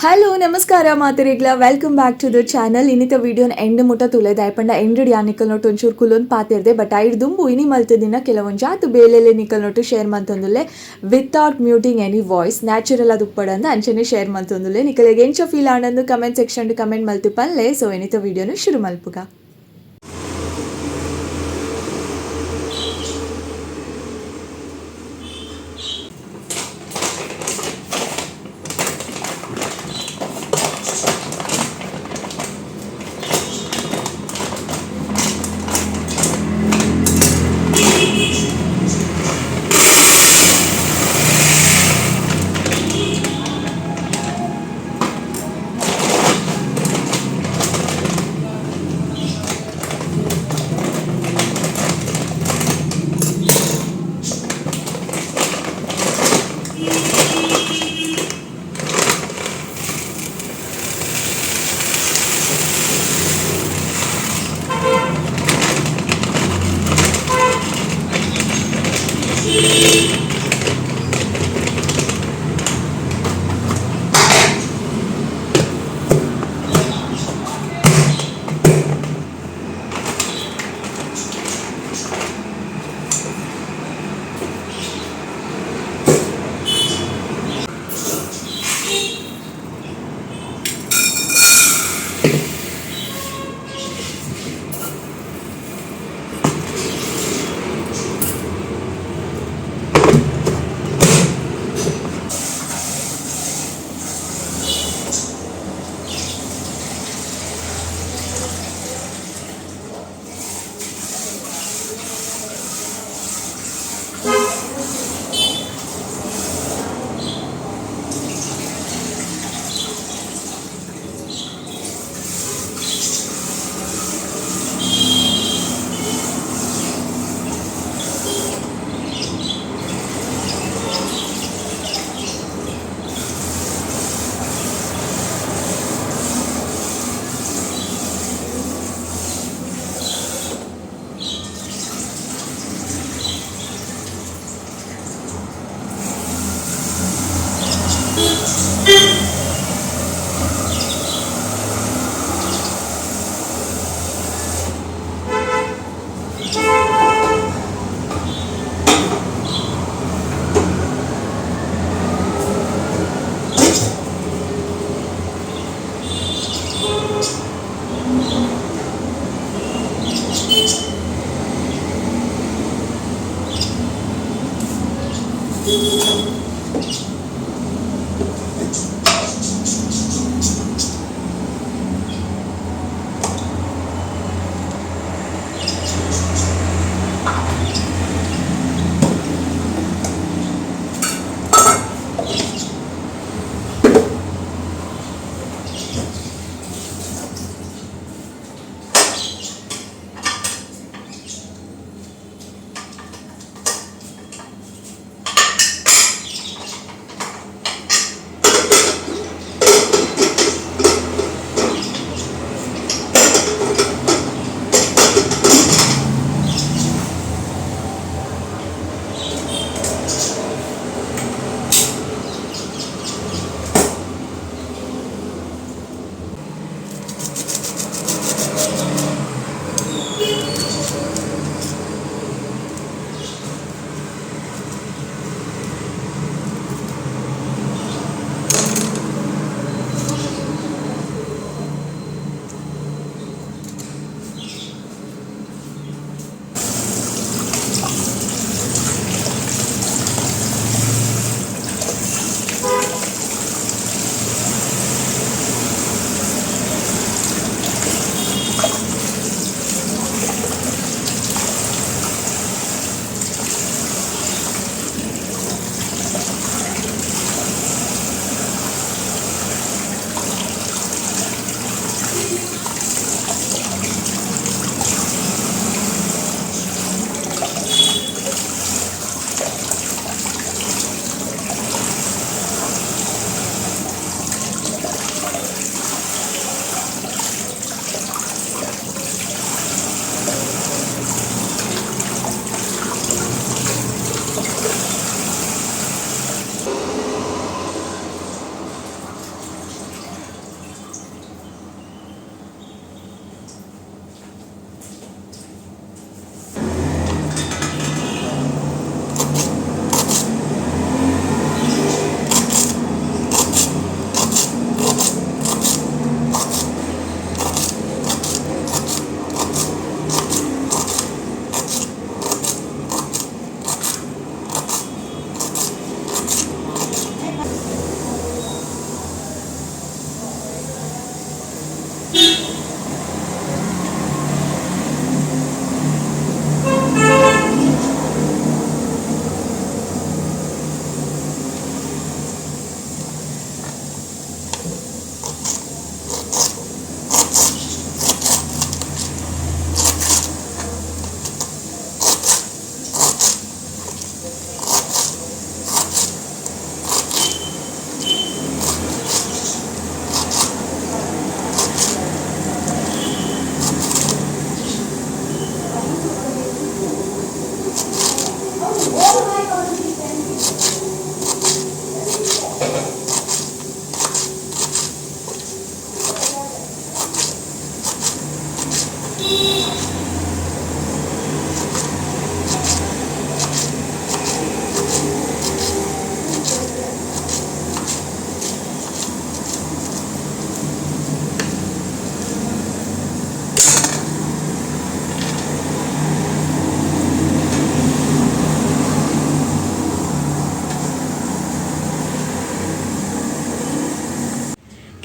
Hello ನಮಸ್ಕಾರ ಮಾತೆರೆಗ್ಲ, welcome back to the channel. ಇನ್ನಿತ ವಿಡಿಯೋನ and ಮುಟ್ಟ ತುಲೆ ದಾಯಪಂಡ ಎಂಡ್ ಯಾ ನಿಕಲ್ ನೋಟ್ ಒಂಚೂರು ಕುಲೊಂದು ಪಾತಿರ್ದೆ. ಬಟ್ ಐಡ್ ದುಂಬು ಇನಿ ಮಲ್ತದಿನ ಕೆಲವೊಂಜಾತ್ ಬೇಲೆಲೆ ನಿಕಲ್ ನೋಟು ಶೇರ್ ಮಂತೊಂದುಲ್ಲೆ. Without muting any voice, natural ಅದು ಉಪ್ಪಡಂದು ಅಂಚನೆ ಶೇರ್ ಮಂತೊಂದುಲ್ಲೆ. ನಿಕಲೆಗ್ ಎಂಚ ಫೀಲ್ ಆಂಡಂದು ಕಮೆಂಟ್ ಸೆಕ್ಷನ್ ಕಮೆಂಟ್ ಮಲ್ತು ಪನ್ಲೆ. ಸೊ ಇನಿತ ವಿಡಿಯೋನು ಶುರು ಮಲ್ಪುಗ.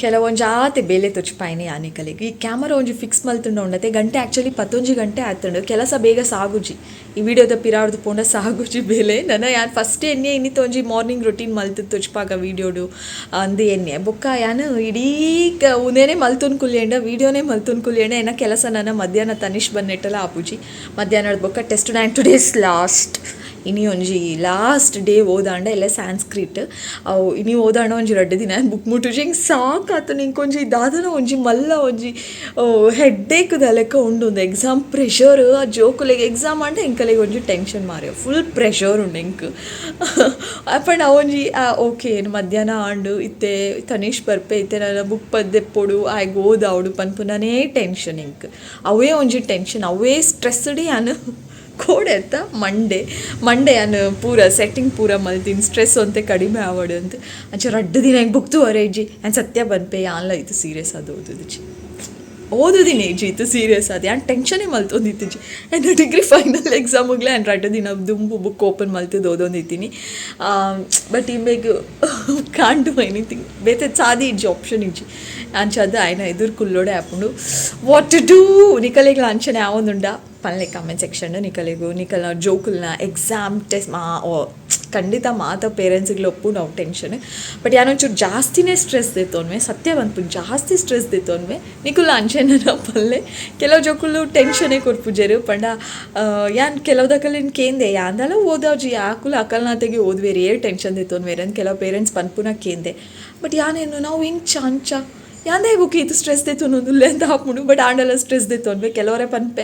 ಕೆಲವೊಂಜಾತೆ ಬೇಲೆ ತೊಚ್ಪಾಯಿನಿ ಯಾನಿಕಲೆಗ್. ಈ ಕ್ಯಾಮರಾ ಒಂಜಿ ಫಿಕ್ಸ್ ಮಲ್ತುಂಡ ಉಂಡತೆ. ಗಂಟೆ ಆಕ್ಚುಲಿ ಪತ್ತೊಂಜಿ ಗಂಟೆ ಆತುಂಡು. ಕೆಲಸ ಬೇಗ ಸಾಗುಜಿ. ಈ ವಿಡಿಯೋದ ಪಿರಾಡ್ದು ಪೋಂಡ ಸಾಗುಜಿ ಬೇಲೆ. ನನ ಯಾನ್ ಫಸ್ಟ್ ಎನ್ನೆ ಇನ್ನಿತ ಒಂಜಿ ಮಾರ್ನಿಂಗ್ ರೊಟೀನ್ ಮಲ್ತು ತೊಚ್ಪಾಗ ವಿಡಿಯೋಡು ಅಂದ್ ಎನ್ನೆ. ಬೊಕ್ಕ ಯಾನ್ ಇಡೀ ಉಂದೇನೆ ಮಲ್ತೊಂದು ಕುಲ್ಯಂಡ, ವಿಡಿಯೋನೇ ಮಲ್ತೊಂದು ಕುಲ್ಯಂಡ ಎನ್ನ ಕೆಲಸ ನನ ಮಧ್ಯಾಹ್ನ ತನಿಷ್ ಬನ್ನೆಟ್ಟಲ ಆಪುಜಿ. ಮಧ್ಯಾಹ್ನದ ಬೊಕ್ಕ ಟೆಸ್ಟ್ ಆ್ಯಂಡ್ ಟುಡೇಸ್ ಲಾಸ್ಟ್. ಇನಿ ಒಂಜಿ ಲಾಸ್ಟ್ ಡೇ ಓದಾಂಡ ಎಲ್ಲ ಸ್ಯಾನ್ಸ್ಕ್ರಿಟ್. ಅವು ಇನಿ ಓದಾಂಡ ಒಂಜಿ ರಡ್ಡ್ ದಿನ ಬುಕ್ ಮುಟ್ಟುಜಿ. ಎಂಕ್ ಸಾಕಾತುಂಡು. ಇಂಕೊಂಜಿ ದಾದನ ಒಂಜಿ ಮಲ್ಲ ಒಂಜಿ ಹೆಡ್ಡೇಕ್ ದ ಲೆಕ್ಕ ಉಂಡು. ಉಂದು ಎಕ್ಸಾಮ್ ಪ್ರೆಷರ್. ಆ ಜೋಕುಲೆಗ್ ಎಕ್ಸಾಮ್ ಆಂಡ ಎಂಕಲೆಗ್ ಒಂಜಿ ಟೆನ್ಷನ್ ಮಾರ್ರೆ, ಫುಲ್ ಪ್ರೆಷರ್ ಉಂಡು ಎಂಕ್. ಪಂಡ ಅವೊಂಜಿ ಓಕೆ ಮಧ್ಯಾಹ್ನ ಆಂಡ್, ಇತ್ತೆ ತನಿಷ್ ಬರ್ಪೆ, ಇತ್ತೆ ನನ ಬುಕ್ ಪದ್ದೆಪ್ಪೊಡು, ಆಯಗ್ ಓದಾವೊಡು ಪನ್ಪುನನೇ ಟೆನ್ಷನ್ ಎಂಕ್. ಅವೇ ಒಂಜಿ ಟೆನ್ಷನ್, ಅವೇ ಸ್ಟ್ರೆಸ್ಡ್ ಯಾನ್ ಕೋಡೆ ಅತ್ತ ಮಂಡೇ, ಮಂಡೇ ಯಾನ್ ಪೂರ ಸೆಟ್ಟಿಂಗ್ ಪೂರ ಮಲ್ತಿನಿ, ಸ್ಟ್ರೆಸ್ ಒಂತೆ ಕಡಿಮೆ ಆವಡ್ ಅಂತ. ಅಂಚ ರಡ್ಡ್ ದಿನ ಎಂಕ್ ಬುಕ್ ತೂವರೆ ಇಜ್ಜಿ. ಯಾನ್ ಸತ್ಯ ಪನ್ಪೆ, ಯಾನ್ಲ ಇತ್ತೆ ಸೀರಿಯಸ್ ಆದ್ ಓದುದಿಜ್ಜಿ, ಓದುದಿನಿ ಇಜ್ಜಿ ಇತ್ತೆ ಸೀರಿಯಸ್ ಆದ್. ಯಾನ್ ಟೆನ್ಷನೇ ಮಲ್ತೊಂದಿತ್ತಿಜಿ. ಎನ್ನ ಡಿಗ್ರಿ ಫೈನಲ್ ಎಕ್ಸಾಮುಗ್ಲೇ ಯಾನ್ ರಡ್ಡ್ ದಿನ ದುಂಬು ಬುಕ್ ಓಪನ್ ಮಲ್ತುದು ಓದೊಂದಿತ್ತೀನಿ. ಬಟ್ ಇಂಬೆಗ್ ಕಾಂಟ್ do anything. ಬೇತೆ ಸಾದಿ ಇಜ್ಜಿ, ಆಪ್ಷನ್ ಇಜ್ಜಿ. ಅಂಚಾದ್ ಆಯ್ನ ಎದುರು ಕುಲ್ಲೋಡೆ ಆಪುಂಡು. What to do? ನಿಕಲೆಗ್ಲ ಅಂಚನೆ ಆವೊಂದುಂಡ ಪನ್ಲೆ ಕಮೆಂಟ್ ಸೆಕ್ಷನ್. ನಿಕಲೆಗು ನಿಕಲ್ನ ಜೋಕುಲ್ನ ಎಕ್ಸಾಮ್ ಟೆಸ್ಟ್ ಮಾ ಖಂಡಿತ ಮಾತ ಪೇರೆಂಟ್ಸ್ಗ್ಲ ಒಪ್ಪುಂಡು ಅವು ಟೆನ್ಷನ್. ಬಟ್ ಯಾನೊಂಚೂರು ಜಾಸ್ತಿನೇ ಸ್ಟ್ರೆಸ್ ದೆತ್ತೊನ್ವೆ, ಸತ್ಯ ಪನ್ಪುನು, ಜಾಸ್ತಿ ಸ್ಟ್ರೆಸ್ ದೆತ್ತೊನ್ವೆ. ನಿಕುಲು ಅಂಚೆನ ಪನ್ಲೆ. ಕೆಲವು ಜೋಕುಲು ಟೆನ್ಷನೇ ಕೊರ್ಪುಜೆರ್. ಪಂಡ ಯಾನ್ ಕೆಲವು ದಕಲೆನ್ ಕೇಂದೆ, ಯಾಂದಾಲ ಓದಾಜಿ, ಆಕುಲು ಅಕಲ್ನಾತೆಗೆ ಓದುವೆರ್, ಏರ್ ಟೆನ್ಷನ್ ದೆತ್ತೊನ್ವೆರ್ ಅಂದ್ ಕೆಲವು ಪೇರೆಂಟ್ಸ್ ಪನ್ಪುನ ಕೇಂದೆ. ಬಟ್ ಯಾನೇನು ನಾವು ಇಂಚ ಅಂಚ ಯಾಂದಾಯೆ ಬೊಕ್ಕ ಈತ್ ಸ್ಟ್ರೆಸ್ ದೆತ್ತೊನೊಂದುಲ್ಲೆ ಅಂತ ಆಪುಂಡು. ಬಟ್ ಆಂಡಲ ಸ್ಟ್ರೆಸ್ ದೆತ್ತೊನ್ವೆ. ಕೆಲವರೆ ಪನ್ಪೆ,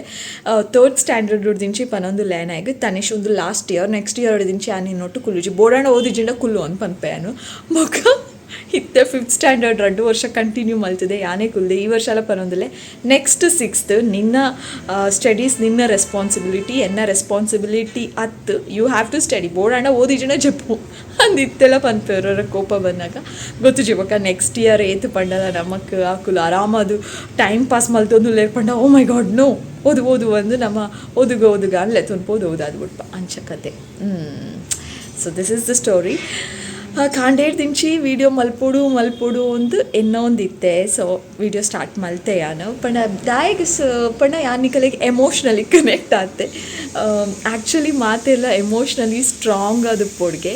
ತರ್ಡ್ ಸ್ಟ್ಯಾಂಡರ್ಡ್ ದಿಂಚಿ ಪನೊಂದುಲ್ಲೆ ಆಯ್ಗ್, ತನಿಷ್ ಒಂದು ಲಾಸ್ಟ್ ಇಯರ್, ನೆಕ್ಸ್ಟ್ ಇಯರ್ ದಿಂಚಿ ಯಾನ್ ನಿನ್ನೊಟ್ಟು ಕುಲ್ಲುಜಿ, ಬೋಡಾಂಡ ಓದಿಜಿಂಡ ಕುಲ್ಲು ಅಂದ್ ಪನ್ಪೆ ಯಾನು. ಬೊಕ್ಕ ಇತ್ತೆ ಫಿಫ್ತ್ ಸ್ಟ್ಯಾಂಡರ್ಡ್ 2 ವರ್ಷ ಕಂಟಿನ್ಯೂ ಮಲ್ತದೆ, ಯಾನೇ ಕುಲ್ದೆ. ಈ ವರ್ಷ ಪನೊಂದುಲ್ಲೆ, ನೆಕ್ಸ್ಟ್ ಸಿಕ್ಸ್ತ್ ನಿನ್ನ ಸ್ಟಡೀಸ್ ನಿನ್ನ ರೆಸ್ಪಾನ್ಸಿಬಿಲಿಟಿ, ಎನ್ನ ರೆಸ್ಪಾನ್ಸಿಬಿಲಿಟಿ ಅತ್. You have to study. ಬೋಡಾಂಡ ಓದಿಜಿಂಡ ಜೆಪ್ಪು ಅಂದ್ ಇತ್ತೆಲ್ಲ ಪನ್ಪೆ ಅವರ ಕೋಪ ಬಂದಾಗ. ಗೊತ್ತುಜಿ ಬೊಕ್ಕ ನೆಕ್ಸ್ಟ್ ಇಯರ್ ಏತ್ ಪಂಡಲ. ನಮಕ್ ಅಕುಲು ಆರಾಮದು ಟೈಮ್ ಪಾಸ್ ಮಲ್ತೊಂದುಲ್ಲೆರ್ ಪಂಡ, ಓ ಮೈ ಗಾಡ್, ನೋ, ಓದು ಓದು ಅಂದು ನಮ್ಮ ಓದುಗ ಓದುಗ ಅನ್ಲೆ ತುನ್ಪೋದು ಓದಾದ್ ಬುಡ್ಪ. ಅಂಚ ಕತೆ. So this is the story. ಕಾಂಡೇರ್ ದಿಂಚಿ ವಿಡಿಯೋ ಮಲ್ಪೊಡು ಮಲ್ಪೊಡು ಅಂದ್ ಎನ್ನೊಂದಿತ್ತೆ. ಸೊ ವಿಡಿಯೋ ಸ್ಟಾರ್ಟ್ ಮಲ್ತೆ ಯಾನು. ಪಂಡ ದಾಯೆಗ್ ಪಂಡ ಯಾನ್ ನಿಕಲೆಗ್ ಎಮೋಷ್ನಲಿ ಕನೆಕ್ಟ್ ಆತೆ. ಆ್ಯಕ್ಚುಲಿ ಮಾತೆಲ್ಲ ಎಮೋಷ್ನಲಿ ಸ್ಟ್ರಾಂಗ್ ಆದುಪ್ಪೊಡ್ಗೆ.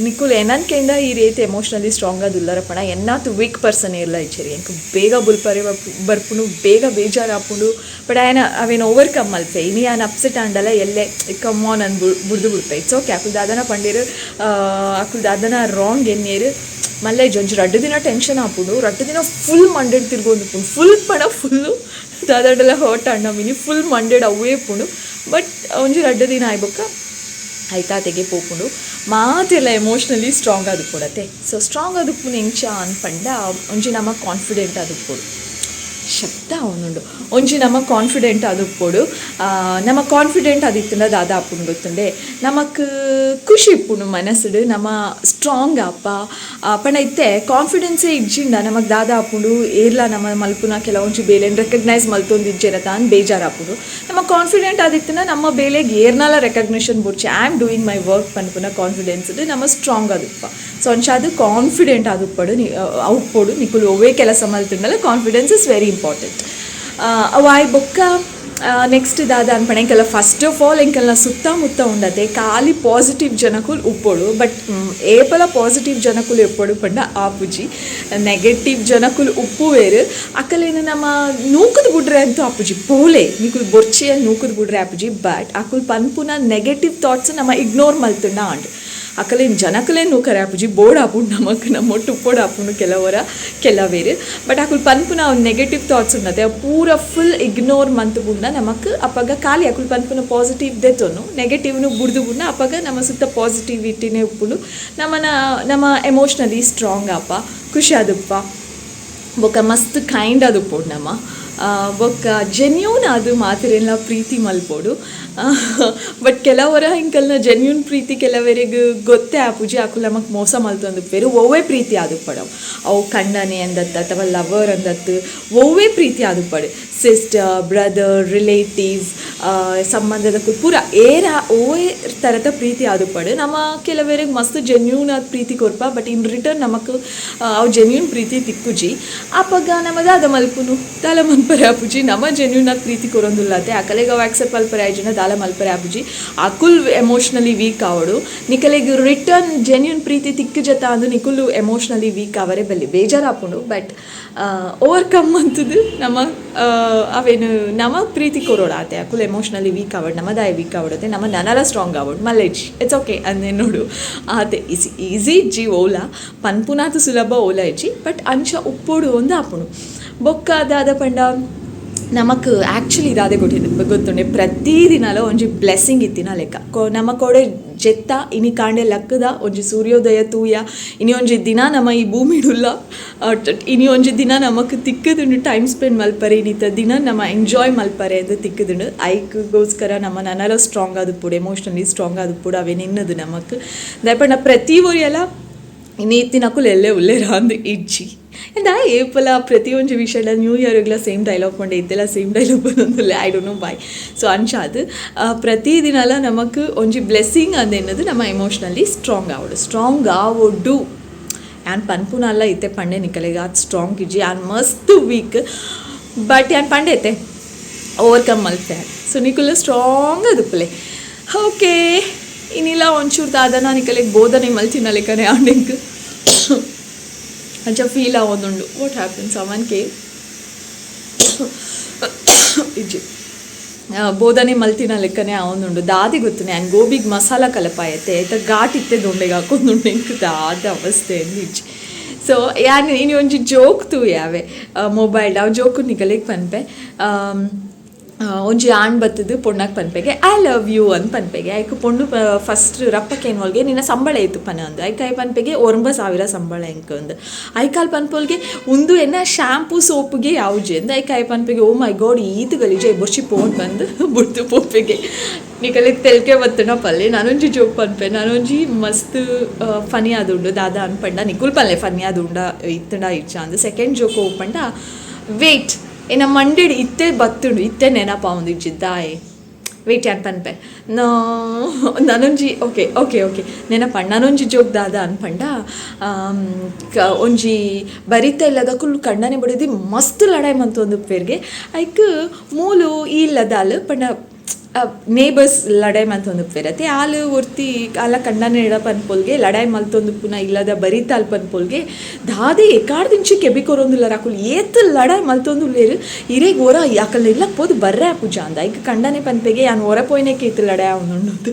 ನಿಕುಲು ಎನನ್ ಕೆಂಡ ಈ ರೀತಿ ಎಮೋಷ್ನಲಿ ಸ್ಟ್ರಾಂಗ್ ಆದುಲ್ಲರ ಪಂಡ ಎನ್ನಾತ್ ವೀಕ್ ಪರ್ಸನ್ ಇರ್ಲ ಇಚ್ಚರಿ. ಎಂಕ್ ಬೇಗ ಬುಲ್ಪರೆ ಬರ್ಪುಂಡು, ಬೇಗ ಬೇಜಾರು ಆಪುಂಡು. ಬಟ್ ಆಯನ ಅವೇನು ಓವರ್ಕಮ್ ಮಲ್ಪೆ. ಇನಿ ಯಾನ್ ಅಪ್ಸೆಟ್ ಆಂಡಲ ಎಲ್ಲೆ ಕಮ್ ಆನ್ ಅಂದ್ ಬುಡ್ದು ಬುಡ್ಪೆ. It's okay. ಅಕುಲು ದಾದನ ಪಂಡೇರು, ಅಕುಲು ದಾದನ ರಾಂಗ್ ಎನ್ನೇರು ಮಲ್ಲ ಇಜ್ಜಿ. ಒಂಜಿ 2 ದಿನ ಟೆನ್ಷನ್ ಆಪುಂಡು. 2 ದಿನ ಫುಲ್ ಮಂಡೆಡ್ ತಿರ್ಗೊಂದುಪ್ಪುಂಡು. ಫುಲ್ ಪಂಡ ಫುಲ್ಲು, ದಾದಾಂಡಲ ಹರ್ಟ್ ಆಂಡ ಮಿನಿ ಫುಲ್ ಮಂಡೆಡ್ ಅವೇ ಉಪ್ಪುಂಡು. ಬಟ್ ಒಂಜಿ 2 ದಿನ ಆಯ್ ಬೊಕ್ಕ ಐತಾತೆಗೆ ಪೋಪುಂಡು. ಮಾತೆಲ್ಲ ಎಮೋಷ್ನಲಿ ಸ್ಟ್ರಾಂಗ್ ಆದುಪ್ಪೊಡತೆ. ಸೊ ಸ್ಟ್ರಾಂಗ್ ಆದುಪ್ಪುನ ಎಂಚ ಅನ್ಪಂಡ, ಒಂಜಿ ನಮ ಕಾನ್ಫಿಡೆಂಟ್ ಆದುಪ್ಪೊಡು. ಶಬ್ದ ಅವನುಂಡು. ಒಂಜಿ ನಮ ಕಾನ್ಫಿಡೆಂಟ್ ಆದುಪ್ಪೊಡು. ನಮ ಕಾನ್ಫಿಡೆಂಟ್ ಆದಿತ್ತುಂಡ ದಾದ ಆಪುಂಡು ಗೊತ್ತುಂಡೆ? ನಮಕ್ ಖುಷಿ ಇಪ್ಪುಂಡು ಮನಸ್ಸುಡು, ನಮ ಸ್ಟ್ರಾಂಗ್ ಆಪ. ಪಂಡ ಇತ್ತೆ ಕಾನ್ಫಿಡೆನ್ಸೇ ಇಜ್ಜಿಂಡ ನಮಕ್ ದಾದ ಆಪುಂಡು? ಏರ್ಲ ನಮ ಮಲ್ಪುನ ಕೆಲವೊಂಜಿ ಬೇಲೆನ್ ರೆಕಗ್ನೈಸ್ ಮಲ್ತೊಂದು ಇಜ್ಜೆರ ತಾನ್ ಬೇಜಾರಾಪುಂಡು. ನಮ್ಮ ಕಾನ್ಫಿಡೆಂಟ್ ಆದಿತ್ತುಂಡ ನಮ್ಮ ಬೇಲೆಗ್ ಏರ್ನಾಲ ರೆಕಗ್ನಿಷನ್ ಬೊಡ್ಚಿ, I am doing my work ಪನ್ಪುನ ಕಾನ್ಫಿಡೆನ್ಸ್ ನಮ್ಮ ಸ್ಟ್ರಾಂಗ್ ಆದುಪ್ಪ. ಸೊ ಅಂಚಾದ್ ಕಾನ್ಫಿಡೆಂಟ್ ಆದುಪ್ಪಡು ಉಪ್ಪೊಡು. ನಿಕುಲು ಒವ್ವೇ ಕೆಲಸ ಮಲ್ತುಂಡಲ ಕಾನ್ಫಿಡೆನ್ಸ್ is very important. ಅವು ಆಯ್ ಬೊಕ್ಕ ನೆಕ್ಸ್ಟ್ ದಾದ ಅನ್ಪಂಡ, ಎಂಕೆಲ್ಲ ಫಸ್ಟ್ ಆಫ್ ಆಲ್ ಎಂಕೆಲ್ಲ ಸುತ್ತಮುತ್ತ ಉಂಡತೆ ಖಾಲಿ ಪಾಸಿಟಿವ್ ಜನಕುಲು ಉಪ್ಪೊಡು. ಬಟ್ ಏಪಲ ಪಾಸಿಟಿವ್ ಜನಕುಲು ಉಪ್ಪೊಡು ಪಂಡ ಆಪುಜಿ. ನೆಗೆಟಿವ್ ಜನಕುಲು ಉಪ್ಪುವೇರು. ಅಕಲೇನು ನಮ್ಮ ನೂಕುದು ಬುಡ್ರೆ ಅಂತೂ ಆಪುಜಿ. ಪೋಲೆ ನಿಕುಲು ಬೊರ್ಚಿಯಲ್ಲಿ ನೂಕುದು ಬುಡ್ರೆ ಆಪುಜಿ. ಬಟ್ ಅಕುಲು ಪನ್ಪುನ ನೆಗೆಟಿವ್ ಥಾಟ್ಸ್ ನಮ್ಮ ಇಗ್ನೋರ್ ಮಲ್ತುಂಡ ಆಂಡ್. ಅಕಲೇನ್ ಜನಕುಲೇನ್ ನೂಕರೆ ಆಪುಜಿ, ಬೋರ್ಡ್ ಆಪುಂಡು ನಮಕ್, ನಮ್ಮ ಒಟ್ಟು ಉಪ್ಪೊಡು ಆಪುಂಡು ಕೆಲವರ ಕೆಲವೇರು. ಬಟ್ ಅಕುಲು ಪನ್ಪುನ ನೆಗೆಟಿವ್ ಥಾಟ್ಸ್ ಉಂಡತೆ ಅವು ಪೂರ ಫುಲ್ ಇಗ್ನೋರ್ ಮಂತ್ ಬುಡ್ನ ನಮಕ್ ಅಪಗ ಖಾಲಿ ಅಕುಲು ಪನ್ಪುನ ಪಾಸಿಟಿವ್ ದೆತ್ತೊನು, ನೆಗೆಟಿವ್ನು ಬುಡ್ದು ಬುಡ್ನ ಅಪಗ ನಮ್ಮ ಸುತ್ತ ಪಾಸಿಟಿವಿಟಿನೇ ಉಪ್ಪುಂಡು. ನಮನ ನಮ್ಮ ಎಮೋಷ್ನಲಿ ಸ್ಟ್ರಾಂಗ್ ಆಪ, ಖುಷಿ ಆದುಪ್ಪ. ಬೊಕ್ಕ ಮಸ್ತ್ ಕೈಂಡ್ ಆದುಪ್ಪೊಡು ನಮ. ಬೊಕ್ಕ ಜೆನ್ಯೂನ್ ಅದು ಮಾತೆರೆನ್ಲ ಪ್ರೀತಿ ಮಲ್ಪೊಡು. ಬಟ್ ಕೆಲವರ ಇಂಕಲ್ನ ಜೆನ್ಯೂನ್ ಪ್ರೀತಿ ಕೆಲವರಿಗೆ ಗೊತ್ತೇ ಆಪುಜಿ. ಅಕುಲು ನಮಕ್ ಮೋಸ ಮಲ್ತೊಂದುಪ್ಪೆರ್. ಒವ್ವೇ ಪ್ರೀತಿ ಆದುಪ್ಪಡು, ಅವು ಕಂಡನೆ ಅಂದತ್ತು ಅಥವಾ ಲವರ್ ಅಂದತ್ತು, ಒವ್ವೇ ಪ್ರೀತಿ ಆದುಪ್ಪಡು, ಸಿಸ್ಟರ್, ಬ್ರದರ್, ರಿಲೇಟಿವ್. ಸಂಬಂಧದ ಪೂರ ಏರ ಓಯ್ ತರತ ಪ್ರೀತಿ ಆದುಪ್ಪಡು. ನಮ ಕೆಲವೆರೆಗ್ ಮಸ್ತ್ ಜೆನ್ಯೂನ್ ಆದ್ ಪ್ರೀತಿ ಕೊರ್ಪ, but in return ನಮಕ್ ಅವು ಜೆನ್ಯೂನ್ ಪ್ರೀತಿ ತಿಕ್ಕುಜಿ. ಅಪಗ ನಮ ದಾದ ಮಲ್ಪುನು? ದಾಲ ಮನ್ಪರೆ ಆಪುಜಿ. ನಮ ಜೆನ್ಯೂನ್ ಆದ್ ಪ್ರೀತಿ ಕೊರೊಂದುಲ್ಲತೆ, ಅಕಲೆಗ್ ಅವು ಆಕ್ಸೆಪ್ಟ್ ಮಲ್ಪರೆ ಆಯ್ಜಿಂಡ ದಾಲ ಮಲ್ಪರೆ ಆಪುಜಿ. ಅಕುಲ್ ಎಮೋಷ್ನಲಿ ವೀಕ್ ಆವೊಡು. ನಿಕಲೆಗ್ ರಿಟರ್ನ್ ಜೆನ್ಯೂನ್ ಪ್ರೀತಿ ತಿಕ್ಕುಜತ ಅಂದ್ ನಿಕುಲು ಎಮೋಷ್ನಲಿ ವೀಕ್ ಆವರೆ ಬಲ್ಲಿ. ಬೇಜಾರಾಪುಂಡು, ಬಟ್ ಓವರ್ಕಮ್ ಮಂತುದು ನಮ ಅವೇನು ನಮ ಪ್ರೀತಿ ಕೊರೊಡಾತೆ. ಅಕುಲು ಎಮೋಷ್ನಲಿ ವೀಕ್ ಆವಡ್, ನಮ ದಾಯೆ ವೀಕ್ ಆವಡತೆ? ನಮ ನನಲ ಸ್ಟ್ರಾಂಗ್ ಆವಡ್, ಮಲ್ಲೆಜ್ಜಿ, it's okay ಅಂದೆ ನೋಡು ಆತೆ. ಈಸಿ ಈಸಿ ಇಜ್ಜಿ ಓಲ, ಪನ್ಪುನಾತ್ ಸುಲಭ ಓಲ ಇಜ್ಜಿ, ಬಟ್ ಅಂಚ ಉಪ್ಪೊಡು ಅಂದ್ ಆಪುಂಡು. ಬೊಕ್ಕ ದಾದ ಪಂಡ, ನಮಕ್ ಆ್ಯಕ್ಚುಲಿ ದಾದೆ ಗೊತ್ತಿದೆ ಗೊತ್ತುಂಡೆ? ಪ್ರತಿ ದಿನಲ ಒಂಜಿ ಬ್ಲೆಸ್ಸಿಂಗ್ ಇತ್ತಿನ ಲೆಕ್ಕ. ನಮ ಕೋಡೆ ಜೆತ್ತ, ಇನಿ ಕಾಂಡೆ ಲಕ್ಕದ, ಒಂಜಿ ಸೂರ್ಯೋದಯ ತೂಯ, ಇನಿ ಒಂಜಿ ದಿನ ನಮ ಈ ಭೂಮಿಡುಲ್ಲ, ಇನಿ ಒಂಜಿ ದಿನ ನಮಕ್ ತಿಕ್ಕುದುಂಡು ಟೈಮ್ ಸ್ಪೆಂಡ್ ಮಲ್ಪರೆ, ಇನ್ನಿತ ದಿನ ನಮ ಎಂಜಾಯ್ ಮಲ್ಪರೆ ಅಂದ್ ತಿಕ್ಕುದುಂಡು. ಐಕ್ಗೋಸ್ಕರ ನಮ ನನಲ ಸ್ಟ್ರಾಂಗ್ ಆದುಪ್ಪೊಡು, ಎಮೋಷ್ನಲಿ ಸ್ಟ್ರಾಂಗ್ ಆದುಪ್ಪೊಡು. ಅವೆ ನಿನ್ನದು ನಮಕ್. ದಾಯೆ ಪ್ರತಿ ಒರಿಯಲ ಇನಿ ಇತ್ತಿನಕುಲು ಎಲ್ಲೆ ಉಲ್ಲೆರ ಅಂದ್ ಇಜ್ಜಿ. ದಾಯೆ ಏಪಲ ಪ್ರತಿಯೊಂಜಿ ವಿಷಯಲ ನ್ಯೂ ಇಯರ್ಗ್ಲ ಸೇಮ್ ಡೈಲಾಗ್ ಪಂಡೆ, ಇತ್ತೆಲ ಸೇಮ್ ಡೈಲಾಗ್ ಬರೊಂದುಲ್ಲೆ, I don't know why. So ಅಂಚಾದ್ ಪ್ರತಿ ದಿನಲ ನಮಕ್ ಒಂಜಿ ಬ್ಲೆಸ್ಸಿಂಗ್ ಅಂದ್ ನಮ್ಮ ಎಮೋಷ್ನಲಿ ಸ್ಟ್ರಾಂಗ್ ಆವೊಡು, ಸ್ಟ್ರಾಂಗ್ ಆವೊಡು. ಯಾನ್ ಪನ್ಪುನಲ್ಲ ಇತ್ತೆ ಪಂಡೆ ನಿಕಲೆಗ್, ಆತ್ ಸ್ಟ್ರಾಂಗ್ ಇಜ್ಜಿ ಯಾನ್, ಮಸ್ತ್ ವೀಕ್. ಬಟ್ ಯಾನ್ ಪಂಡೆ ಇತ್ತೆ ಓವರ್ಕಮ್ ಮಲ್ಪೆ. ಸೊ ನಿಕುಲು ಸ್ಟ್ರಾಂಗ್ ಆದುಪ್ಪುಲೆ. ಓಕೆ, ಇನಿಲ ಒಂಚೂರು ದಾದನ ನಿಕಲೆಗ್ ಬೋಧನೆ ಮಲ್ತಿನ ಲೆಕ್ಕನೆ ಆಂಡ್ ಎಂಕ್, ಅಂಚ ಫೀಲ್ ಆವೊಂದುಂಡು. What happen? Someone came? ಇಜ್ಜಿ. ಬೋಧನೆ ಮಲ್ತಿನ ಲೆಕ್ಕನೆ ಆವೊಂದುಂಡು. ದಾದೆ ಗೊತ್ತುನೆ, ಯಾನ್ ಗೋಬಿಗ್ ಮಸಾಲ ಕಲಪಾಯತೆ, ಐತ ಘಾಟ್ ಇತ್ತೆ ದೊಂಡೆಗ್ ಹಾಕೊಂದುಂಡು. ಎಂಕ್ ದಾದ ಅವಸ್ಥೆ ಇಜ್ಜಿ. ಸೊ ಯಾನ್ ಇನಿ ಒಂಜಿ ಜೋಕ್ ತೂಯೆ ಮೊಬೈಲ್ಡ್. ಅವು ಜೋಕು ನಿಕಲೆಗ್ ಪನ್ಪೆ. ಒಂಜಿ ಆಣ್ ಬತ್ತುದು ಪೊಣ್ಣಗ್ ಪನ್ಪೆಗೆ, "I love you" ಅಂದ್ ಪನ್ಪೆಗೆ. ಐಕ್ ಪೊಣ್ಣು ಫಸ್ಟ್ ರಪ್ಪ ಕೇನ್ವೊಲ್ಗೆ, "ನಿನ್ನ ಸಂಬಳ ಏತು ಪನ" ಅಂದ್. ಐಕ್ ಆಯೆ ಪನ್ಪೆಗೆ, "9,000 ಸಂಬಳ ಎಂಕ್" ಅಂದ್. ಐಕ್ ಆಲ್ ಪನ್ಪೊಲ್ಗೆ, "ಉಂದು ಎನ್ನ ಶಾಂಪೂ ಸೋಪುಗೆ ಯಾವುಜಿ" ಅಂದ್. ಐಕ್ ಆಯೆ ಪನ್ಪೆಗೆ, "ಓ ಮೈ ಗಾಡ್, ಈತ್ ಗಲೀಜೆ, ಬೊರ್ಚಿ ಪೋನ್" ಪಂದ್ ಬುಡ್ದು ಪೋಪೆಗೆ. ನಿಕಲೆಗ್ ತೆಲ್ಕೆ ಬತ್ತುಂಡ ಪಲ್ಲೆ. ನಾನೊಂಜಿ ಜೋಕ್ ಪನ್ಪೆ, ನಾನೊಂಜಿ ಮಸ್ತ್ ಫನಿ ಆದುಂಡು. ದಾದ ಅನ್ಪಂಡ ನಿಕುಲ್ ಪಲ್ಲೆ, ಫನಿ ಆದುಂಡ ಇತ್ತುಂಡ ಇಜ್ಜಾ ಅಂದ್. ಸೆಕೆಂಡ್ ಜೋಕ್ ಪಂಡ, ವೇಟ್, ಎನ್ನ ಮಂಡೆಡ್ ಇತ್ತೆ ಬತ್ತುಂಡು, ಇತ್ತೆ ನೆನಪಾವೊಂದಿಜ್ಜಿ ದಾಯೆ. ವೇಟ್, ಯಾನ್ ಪನ್ಪೆ. ನೋ, ನನೊಂಜಿ, okay okay okay ನೆನಪಂಡ್. ನನೊಂಜಿ ಜೋಕ್ ದಾದ ಅನ್ಪಂಡ, ಒಂಜಿ ಬರಿತ ಇಲ್ಲದಕುಲು ಕಂಡನೆ ಬೊಡೆದಿ ಮಸ್ತ್ ಲಡಾಯಿ ಮಂತೊಂದುಪ್ಪೆರ್ಗೆ. ಐಕ್ ಮೂಲು ಈ ಇಲ್ಲದಾಲ್ ಪಂಡ ನೇಬರ್ಸ್ ಲಡಾಯಿ ಮಂತೊಂದುಪ್ಪೆರ್ ಅತೆ. ಆಲ್ ಒರ್ತಿ ಆಲ ಕಂಡನೆಡ ಪನ್ಪೊಲ್ಗೆ, ಲಡಾಯಿ ಮಲ್ತೊಂದುಪ್ಪುನ ಇಲ್ಲದ ಬರಿತಾಲ್ ಪನ್ಪೊಲ್ಗೆ, "ದಾದೆ ಎಕಾಡ್ದಿಂಚಿ ಕೆಬಿ ಕೊರೊಂದುಲ್ಲರ್ ಅಕುಲು? ಏತ್ ಲಡಾಯಿ ಮಲ್ತೊಂದುಲ್ಲೆರ್, ಇರೆಗ್ ಒರ ಅಕಲ್ನ ಇಲ್ಲಗ್ ಪೋದು ಬರ್ರೆ ಆಪುಜ" ಅಂದ್. ಐಕ್ ಕಂಡನೆ ಪನ್ಪೆಗೆ, "ಯಾನ್ ಒರ ಪೋಯಿನೆಕ್ ಈತ್ ಲಡಾಯಿ ಆವೊಂದುಂಡು."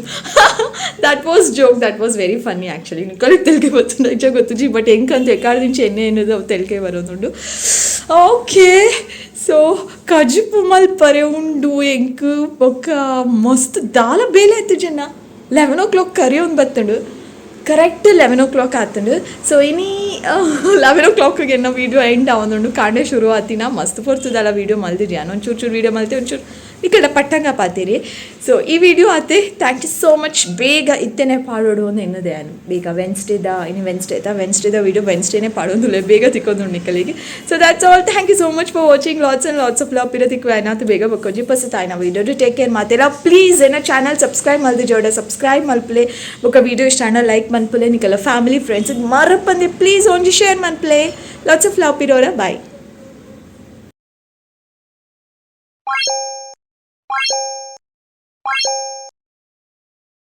That was joke, that was very funny actually. ನಿಕಲೆಗ್ ತೆಲ್ಕೆ ಬತ್ತುಂಡ ಇಜ್ಜ ಗೊತ್ತುಜಿ, ಬಟ್ ಎಂಕಂತ ಎಕಾಡ್ದಿಂಚಿ ಎಣ್ಣೆ ಎಣ್ಣುದು ಅವು ತೆಲ್ಕೆ ಬರೋದುಂಡು. ಓಕೆ, ಸೊ ಕಜಿಪು ಮಲ್ಪರೆ ಉಂಡು ಎಂಕ್. ಬೊಕ್ಕ ಮಸ್ತ್ ದಾಲ ಬೇಲೆ ಆಯ್ತು ಜನ. 11 ಓ ಕ್ಲಾಕ್ ಕರಿಯೊಂದು ಬತ್ತುಂಡು, ಕರೆಕ್ಟ್ 11 ಓ ಕ್ಲಾಕ್ ಆತುಂಡು. ಸೊ ಇನಿ 11 ಓ ಕ್ಲಾಕ್ಗೆ ಎನ್ನ ವೀಡಿಯೋ ಎಂಡ್ ಆವೊಂದುಂಡು. ಕಾಂಡೆ ಶುರು ಆತಿನ, ಮಸ್ತ್ ಪೊರ್ತುದಲ್ಲ ವೀಡಿಯೋ ಮಲ್ದಿರಿ. ಯಾನ್ ಒಂಚೂರು ಚೂರು ವೀಡಿಯೋ ಮಲ್ತೆ, ಒಂಚೂರು ಈ ಕಡೆ ಪಟ್ಟಂಗ ಪಾತೀರಿ. ಸೊ ಈ ವಿಡಿಯೋ ಆತೆ. Thank you so much. ಬೇಗ ಇತ್ತೆನೆ ಪಾಡೋಡು ಅಂದ್ ಎನ್ನುದೆ ಯಾನ್. ಬೇಗ ವೆನ್ಸ್ಡೇದ, ಇನಿ ವೆನ್ಸ್ಡೇ ಆಯ್ತಾ? ವೆನ್ಸ್ಡೇದ ವೀಡಿಯೋ ವೆನ್ಸ್ಡೇನೆ ಪಾಡೊಂದುಲ್ಲೆ, ಬೇಗ ತಿಕ್ಕೊಂದುಂಡು ನಿಕಲೆಗ್. So that's all. Thank you so much for watching. Lots and lots of love. ಪಿರ ತಿಕ್ಕುವೆ ಆಯ್ನಾತ್ ಬೇಗ ಬೊಕ್ಕೊಂಜಿ ಪೊಸತಾಯಿನ video. Take care ಮಾತೆರ. ಪ್ಲೀಸ್ ಎನ್ನ ಚಾನಲ್ ಸಬ್ಸ್ಕ್ರೈಬ್ ಮಲ್ದಿಜೋಡ ಸಬ್ಸ್ಕ್ರೈಬ್ ಮಲ್ಪುಲೆ. ಬೊಕ್ಕ ವೀಡಿಯೋ ಇಷ್ಟ ಆಂಡ ಲೈಕ್ ಮನ್ಪುಲೆ. ನಿಕಲ ಫ್ಯಾಮಿಲಿ ಫ್ರೆಂಡ್ಸ್ ಮರಪಂದೆ ಪ್ಲೀಸ್ ಒಂಜಿ ಶೇರ್ ಮನ್ಪುಲೆ. Lots of love. ಪಿರೋರ. Bye.